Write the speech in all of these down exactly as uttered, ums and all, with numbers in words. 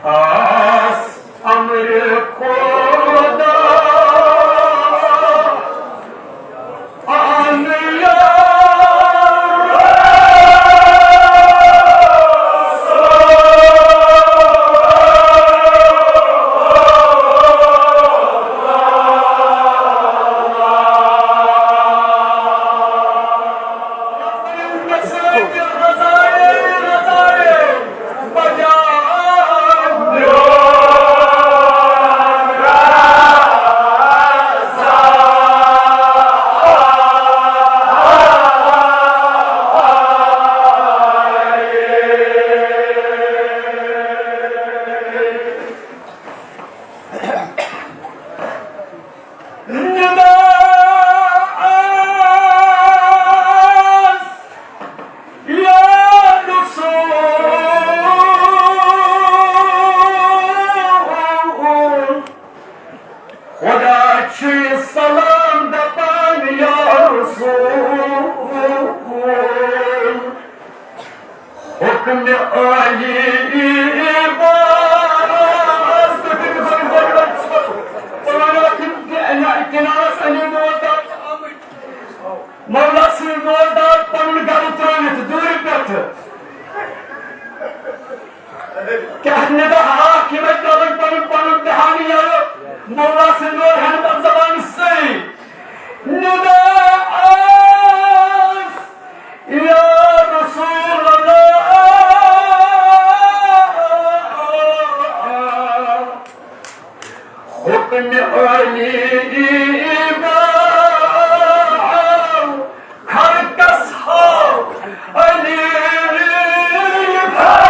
آس امر خدا، آن یا خدا چھُے سلام دپان یا رسول، حکم عالی باز۔ مولا سٕنٛدۍ روزدار پنُن گرٕ ترٲوِتھ دوٗرِ پٮ۪ٹھٕ۔ کیٛاہ ندا اکھ یِمے ترٛاوان پنُن پنُن بہانہٕ یَلہٕ۔ مولا سٕنٛدۍ نور ہٮ۪نہٕ پتہٕ زبانہِ سۭتۍ۔ ندا آس یا رسول اللہ۔ حکم علی باو، خلقس ہاو علی باو۔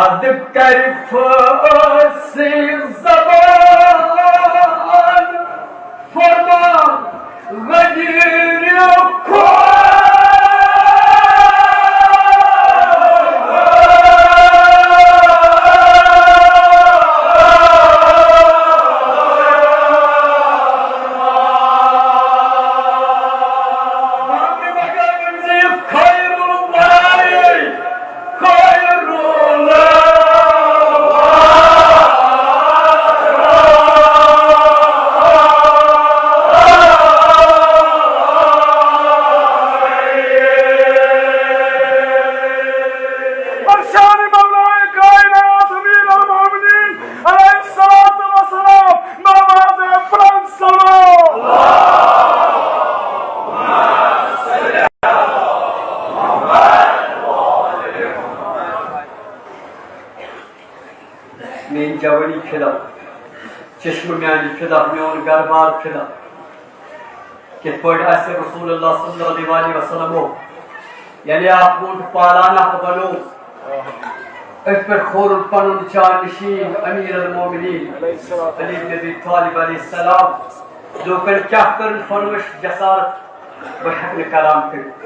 ادٕ کرِ فٲصٕے زبان فرمان غدیٖر خۄدا۔ خیر الورا، خیر الورا۔ ارشاد مولائے کائنات امیر المومنین علیہ الصلوۃ والسلام، نماز پرن سلام۔ میٲنۍ جوانی فدا، چشمہٕ میانہِ فدا، میون گرٕ بار فدا۔ کِتھ پٲٹھۍ آسہِ رسول اللہ صلی اللہ علیہ وسلم، یعنی اکھ ووٚن پالان اکھ بنو، أتھۍ پٮ۪ٹھ کھورُن پنُن جانشین امیر المومنین علی بن ابی طالب علیہ السلام۔ لوٗکن کیٛاہ کٔرٕن فرمٲیش جسارت، بہٕ ہٮ۪کہٕ نہٕ کلام کٔرِتھ۔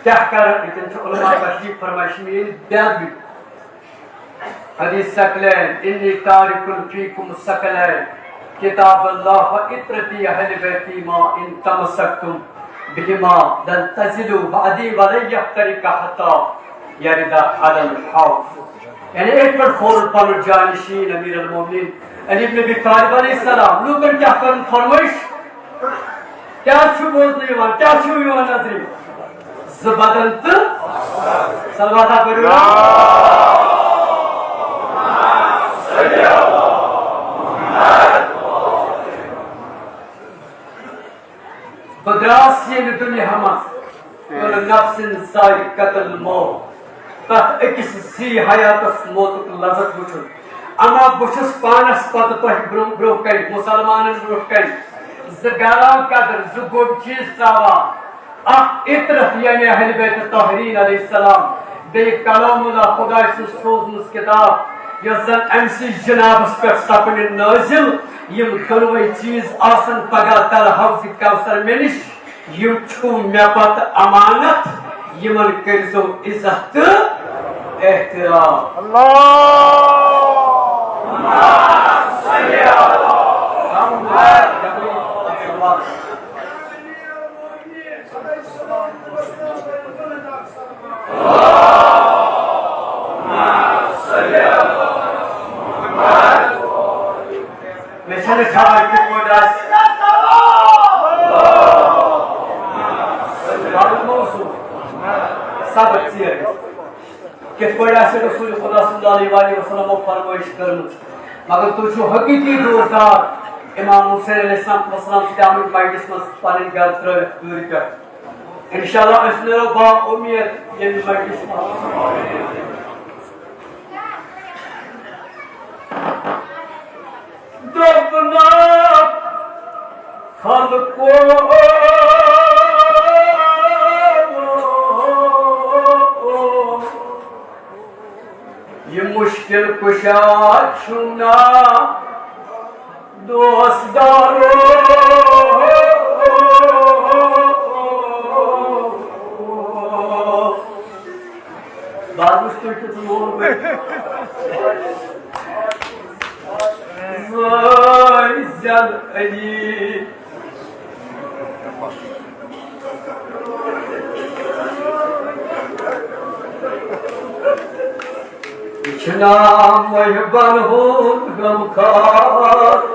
کیٛاہ کرٕ؟ ییٚتٮ۪ن چھُ علماء تشریف فرمٲیش میٲنۍ بے ادبی۔ حدیث ثقلین، انی تارک فیکم ثقلین، کتاب اللہ و عترتی اہل بیتی ما ان تمسکتم بہما لن تضلوا بعدی ولن یفترقا حتی یرد علی الحوض۔ یعنی أتھۍ پٮ۪ٹھ کھورُن پنُن جانشین امیر المومنین علی ابن ابی طالب علیہ السلام۔ لوٗکن کیٛاہ کٔرٕن فرمٲیش؟ کیٛاہ چھُ بوزنہٕ یِوان؟ کیٛاہ چھُ یِوان نظرِ؟ زٕ بدن تہٕ صلوات پٔرِو۔ بہٕ درٛاس ییٚمہِ دُنیاہہٕ منٛز، کُلہٕ نفسن ذائقۃ الموت، پرٛٮ۪تھ أکِس زی حیاتس موتُک لذت وُچھُن۔ اما بہٕ چھُس پانس پتہٕ تۄہہِ برٛونٛہہ برٛونٛہہ کنہِ، مسلمانن برٛونٛہہ کنہِ، زٕ گران قدر، زٕ گوٚب چیٖز ترٛاوان۔ اکھ عطرت یعنی اہل بیت طاہرین علیہ السلام، بیٚیہِ کلام اللہ خداے سٕنٛز سوزمٕژ کتاب، یۄس زن أمۍ سٕے جنابس پٮ۪ٹھ سپنہِ نٲزِل۔ یِم دۄنوَے چیٖز آسن پگاہ تلہٕ حوض کوثر مےٚ نِش۔ یِم چھِو مےٚ پتہٕ امانت، یِمن کٔرۍزیو عزت تہٕ احترام۔ اللہ۔ مےٚ چھَنہٕ خبر کِتھ پٲٹھۍ آسہِ۔ پَرُن اوسُم۔ صبر ژیر۔ کِتھ پٲٹھۍ آسہِ رسول خدا صلی اللہ علیہ وآلہ وسلمو فرمٲیش کٔرمٕژ۔ مگر تُہۍ چھِو حقیٖقی دوستدار امام حسین علیہ السلام والسلام سۭتۍ آمٕتۍ مجلس منٛز پنٕنۍ گرٕ ترٲوِتھ دوٗرِ پٮ۪ٹھ۔ انشاءاللہ أسۍ نیرو با اُمید ییٚمہِ مجلس منٛز۔ دوٚپنَکھ خلقو، یہِ مُشکِل کُشا چھُنا دوستدارو۔ بہٕ حظ وٕچھٕ تُہۍ کیُتھ لوٗر بٔرِتھ۔ زٲے زٮ۪ن علی۔ یہِ چھُ ناو محبن ہُنٛد غمخار۔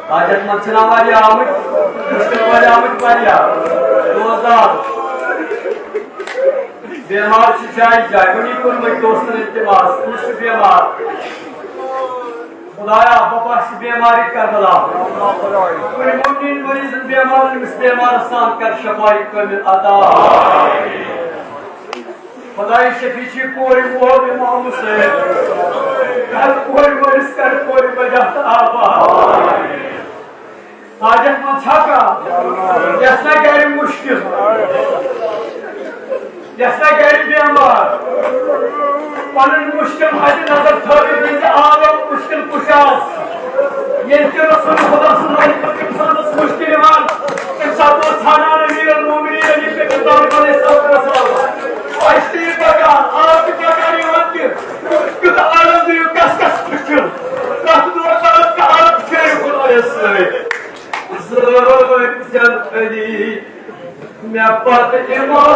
حاجت مند چھِنہ واریاہ آمٕتۍ، مُشکِل وٲلۍ آمٕتۍ واریاہ۔ روزدار۔ بیمار چھِ جایہِ جایہِ، وٕنی کوٚرمُت دوستن التماس، کُس چھُ بیمار؟ خدایا، بپا چھِ بیمارِ کربلا۔ کُنہِ مُمکِن مریضن بیمارن أمِس بیمارس سان کر شفایہِ کٲمِل عطا۔ خداے شفیع چھِ کورِ مول امام حسین۔ کر کورِ مٲلِس کر کورِ بجا تہٕ آباد۔ حاجت مند چھا کانٛہہ؟ یَس نہ گرِ مُشکِل، یَس نہ گرِ بیمار، پنٕنۍ مُشکِل مَدِ نظر تھٲوِتھ دِژ عالم مُشکِل کُشاہَس۔ ییٚلہِ تہِ رسول خدا صلی اللہ علیہ وسلم اِنسانَس مُشکِل یِوان، تَمہِ ساتہٕ اوس ژھانڈان امیر المومنین علی بن ابی طالب علیہ الصلوۃ والسلام۔ اَسہِ تہِ یہِ پکان، آز تہِ پکان یِوان تہِ، کیُتھ عالم دِیِو، کَس کَس مُشکِل، کَتھ دورس منٛز کانٛہہ عالم چھُ خدایَس سۭتۍ۔ زٲوۍ زٮ۪ن علی مےٚ پتہٕ اِمام۔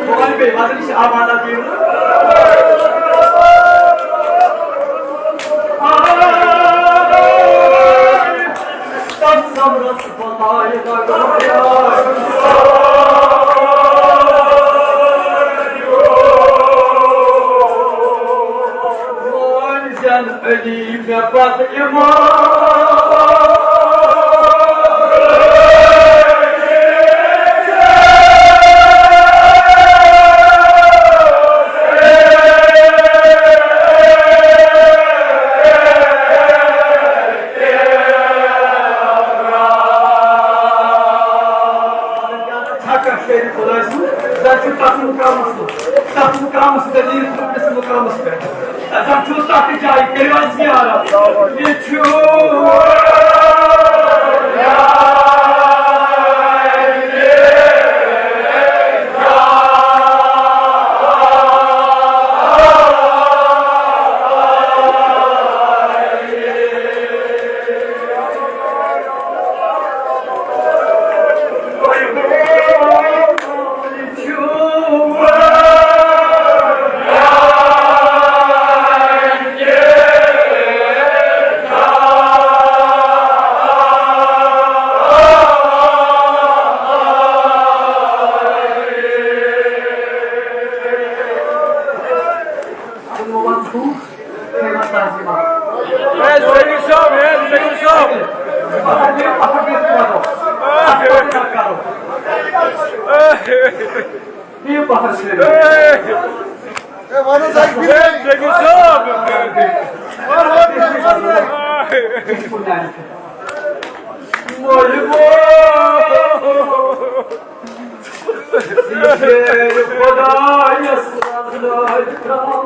بہٕ وَنہٕ بیٚیہِ، مگر یہِ چھِ اَمانت دِنہٕ۔ تَتھ صبرَس بَلایہِ لَگایہِ۔ وٲنۍ زٮ۪ن علی مےٚ پتہٕ اِمام۔ چھا کانٛہہ شٲعرِ خۄداے سُنٛد؟ زَن چھُ تَتھ مُقامَس منٛز، تَتھ مُقامَس پٮ۪ٹھ، ییٚلہِ تُہۍ أمِس مُقامَس پٮ۪ٹھ۔ زَن چھُ تَتھ جایہِ، کٔرِو حظ زیارت۔ یہِ چھُ یہِ بحث کٔرِو۔ ہے، وَن حظ اَکہِ پھِرِ۔ ہے، ژےٚ گوٚو صٲب۔ وَن، وَن، وَن، وَن۔ مولوی۔ یہِ چھِ خۄدایَس رضا تھاو۔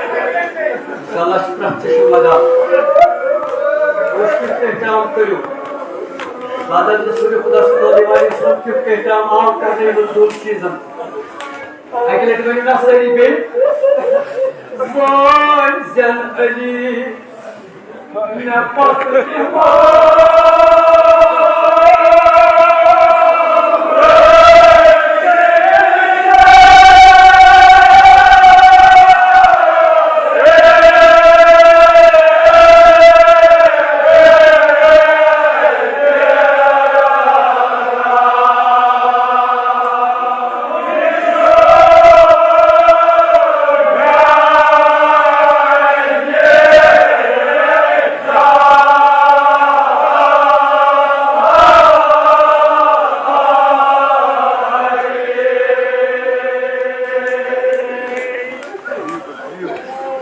انشاءاللہ چھِ پرٛٮ۪تھ چیٖز لگان۔ کٲشرِس احترام کٔرِو۔ بعد از رسول خدا صلی اللہ علیہ وسلم کیُتھ احترام آو کرنہٕ یِمن دۄن چیٖزن۔ اَکہِ لَٹہِ ؤنِو نا سٲری بیٚیہِ۔ زٲنۍ زٮ۪ن علی۔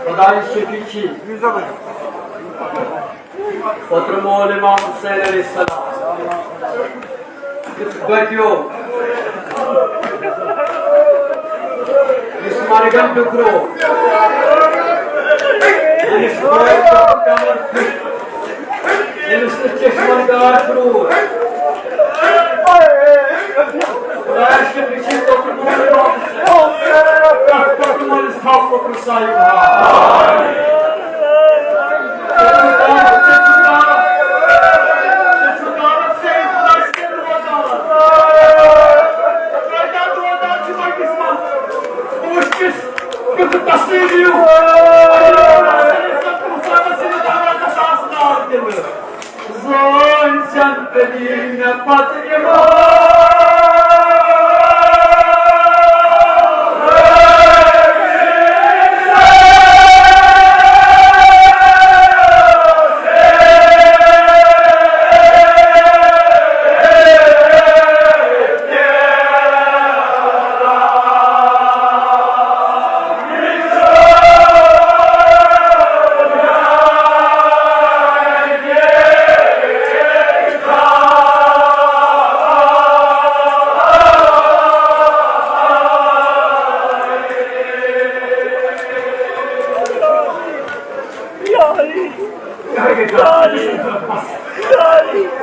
خۄدایہِ شفیع چھِ۔ اوترٕ مول امام حسین علیہ السلام۔ یُس بچیو، یُس مرگن ٹُکرو، ییٚمِس بٲے کمر پھُٹ، ییٚمِس نہٕ چشمن گاش روٗد۔ خۄدایَس شُکر چھِ اوترٕ مول امام حسین۔ تَتھ پٮ۪ٹھ مٲلِس تھاو کۄکرٕ سایہِ بہار۔ زٲنۍ زٮ۪ن علی مےٚ پتہٕ اِمام۔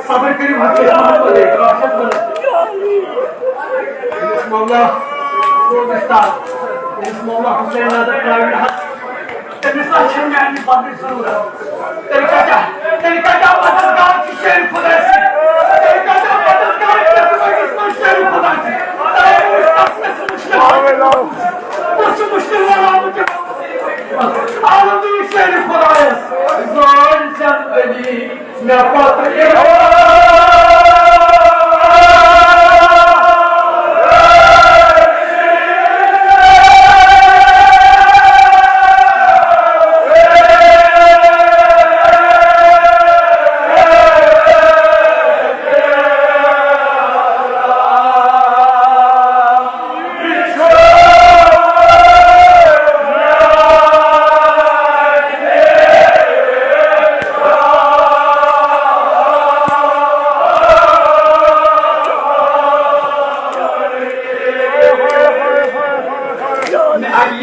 صبر کٔرِو، حضرت محمد علیہ السلام۔ ییٚمِس مولا سوزِ تَس، ییٚمِس مولا حسین نظر ترٛاوِ نہٕ حظ، تٔمِس نہ چھِ میٛانہِ بدلٕچ ضروٗرت۔ تیٚلہِ کَتہِ، تیٚلہِ کَتہِ مددگار چھُ شیرِ خۄداے سٕنٛدِ؟ تیٚلہِ کَتہِ مددگار چھُ شیرِ خۄداے سٕنٛدِ؟ تۄہہِ وٕچھ تَس کیٛاہ چھُ مُشکِل۔ تَس چھُ مُشکِل بَناوُن تہِ۔ عالم دی شیرِ خۄدایَس۔ زٲنۍ زٮ۪ن علی۔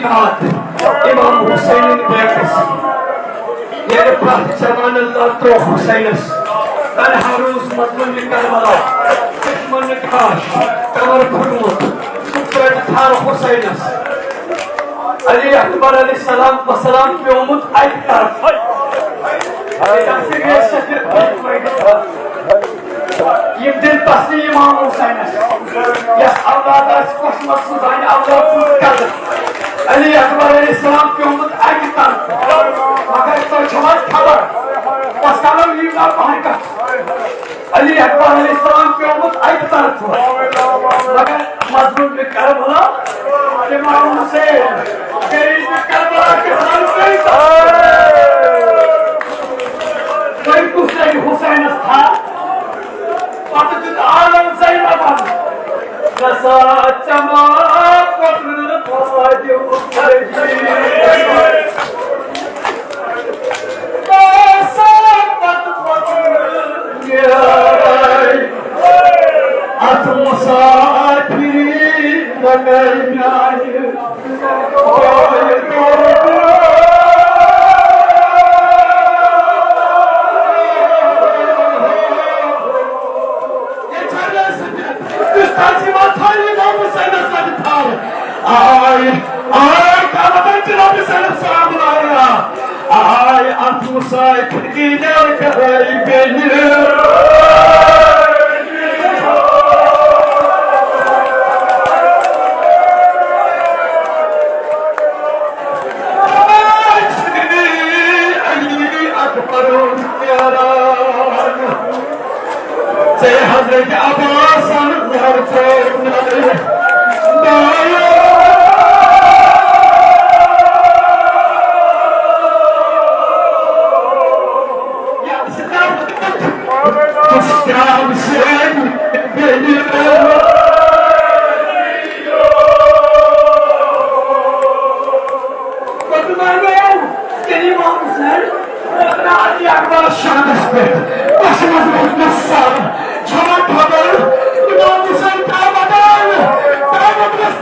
یاد امام حسین بیٹس، ییٚلہِ پرٛٮ۪تھ جوانن لڑ تروو حسینس، تنہا روٗز مظلوم کربلا، دشمن کاش، کمر پھُٹمُت، ژٕ پرٛٲرِتھ تھاو حسینس۔ علی اکبر علیہ السلام وسلام پیومُت اکہِ طرفہٕ۔ یِم دِن تسلی امام حسینس، یس اولاد آسہِ کوٚشمُت سُہ زانہِ اولاد سُنٛد قدر۔ علی اکبر علیہ السلام پیومُت اکہِ طرفہٕ، مگر تۄہہِ چھو حظ خبر، بس کرو یہِ نا پہن کتھ۔ علی اکبر علیہ السلام پیومُت اکہِ طرفہٕ، مگر مظلوم کربلا امام حسین، غریب کربلا کے حال کئی طرف۔ تۄہہِ کُس لگہِ حسینس تھل؟ پتہٕ دیُت عالم زینبن، نسا چما پتہٕ خرجی۔ نسا پتہٕ پتہٕ نیرے اتھ مسافری لگے میانہِ۔ آے، آے، کعبہ جناب سلام سلام علیہ۔ آے، اتھ مسافر کی نیرے کرے بیٚیہِ۔ اکبر پیارا، ژے حضرت عباسن لڑ ترٲومٕژ۔ پتہٕ مانیو تیٚلہِ امام حسین، علی اکبرس شانس پٮ۪ٹھ، بس منٛز روٗدمُت سر، چھلان خبر، امام حسین کیٛاہ بدل، کیٛاہ بدلس،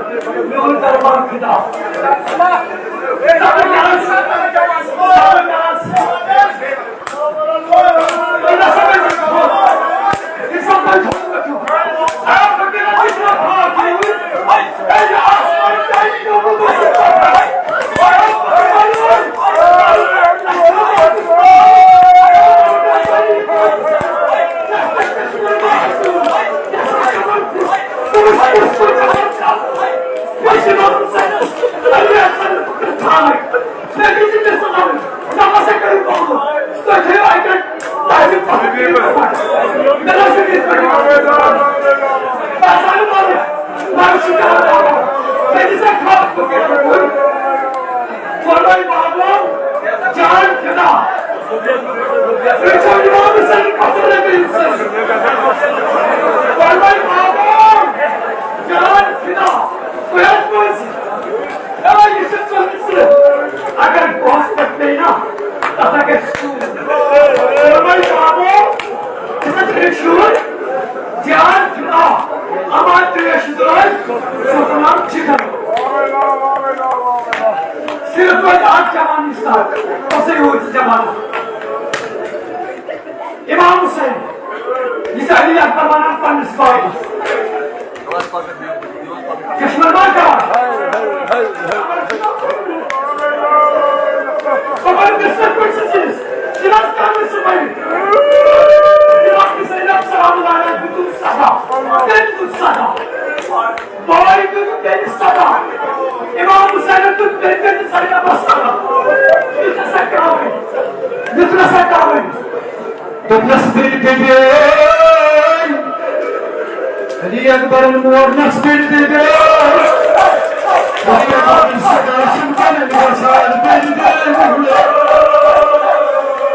میون دربار خدا۔ زبردست۔ زبردست۔ فرمائی بابا، جان فدا۔ فرمائی بابا، جان فدا۔ اے، یہِ چھُ سُہ مِصرٕ۔ اگر دۄہس پٮ۪ٹھ پیٚیہِ نا، تَتھ ہا گژھِ سورُے۔ فرمٲیِو بابو، یہِ چھا ٹھیٖک شُر؟ جان فدا، اما ترٛیش درٛٲے، سُہ بناو چِکن۔ صرف توتہِ اکھ جوان اِستاد، بسٕے اوٗرۍ زٕ جوان۔ امام حسین، یہِ چھُ علی اکبر ونان پننِس بابس۔ کشمیر ما کران؟ خبر قصہ کُنہِ سۭتۍ چھِ أسۍ۔ یہِ حظ کرنہٕ سۭتۍ بنہِ۔ یہِ حظ زینب سلام اللہ علیہا دیُتُن صدا۔ تٔمۍ دیُت صدا۔ بابا دیُت تٔمِس صدا۔ امام حسینن دیُت تٔمۍ تٔمِس صدا۔ بس صدا۔ یہِ چھِ سۄ کاوٕنۍ۔ یہِ چھِ سۄ کاوٕنۍ۔ دوٚپنَس، "بٔلۍ بٔلۍ، علی اکبرن مورنَس بٔلۍ بٔلۍ۔ علی اکبرن سدا چھُم پَنُن وَسان بٔلۍ بٔلۍ۔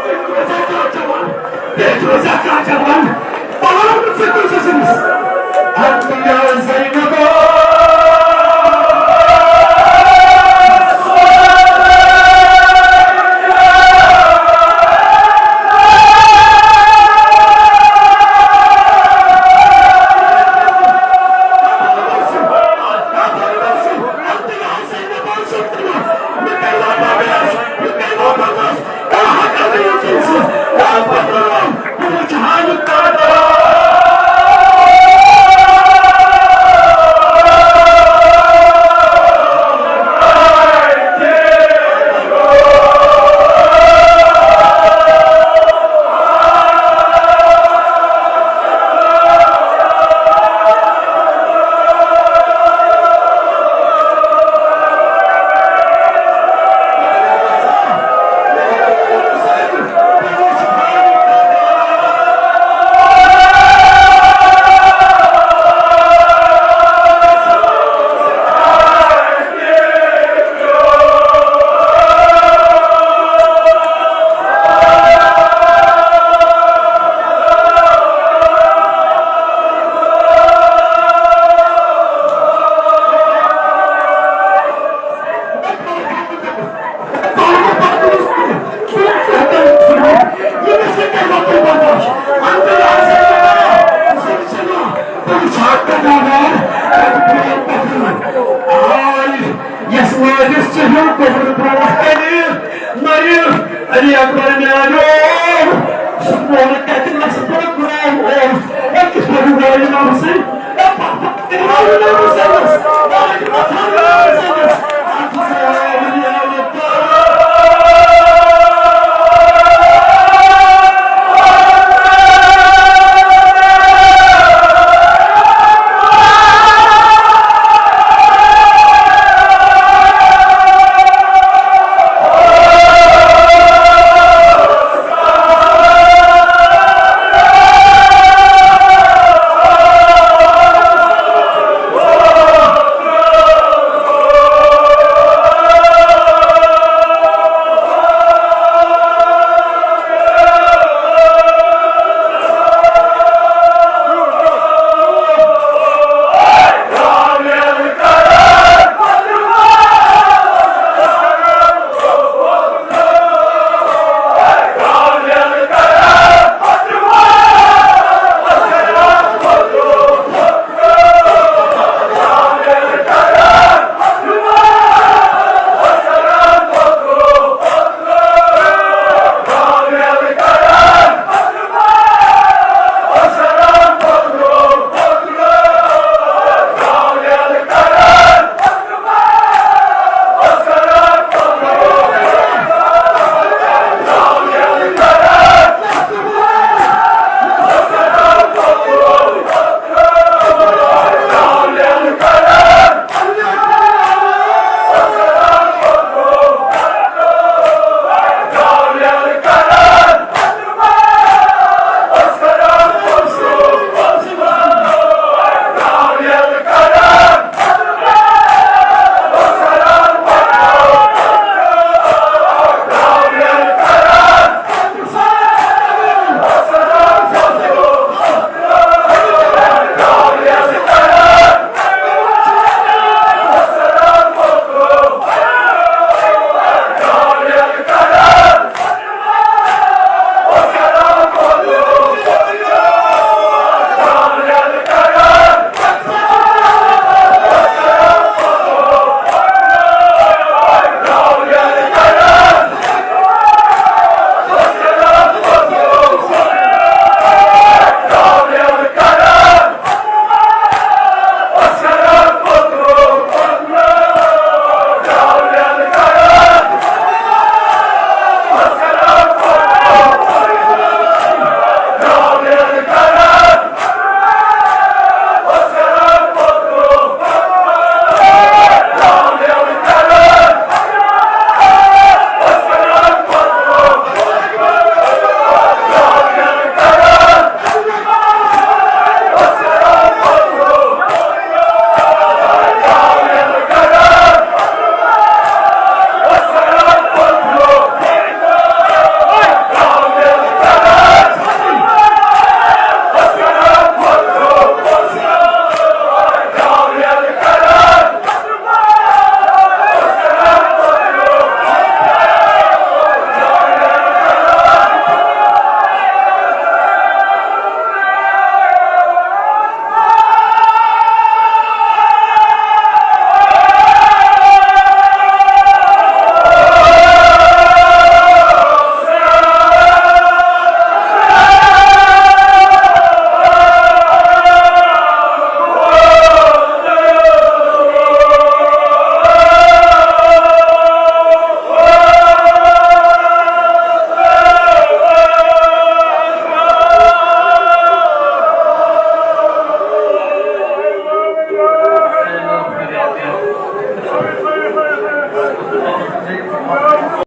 بیٚیہِ روزا کانٛہہ جوان، بیٚیہِ روزا کانٛہہ جوان، پَلو ژٕ کُس ٲسٕس؟ ہَتھ یا زینب،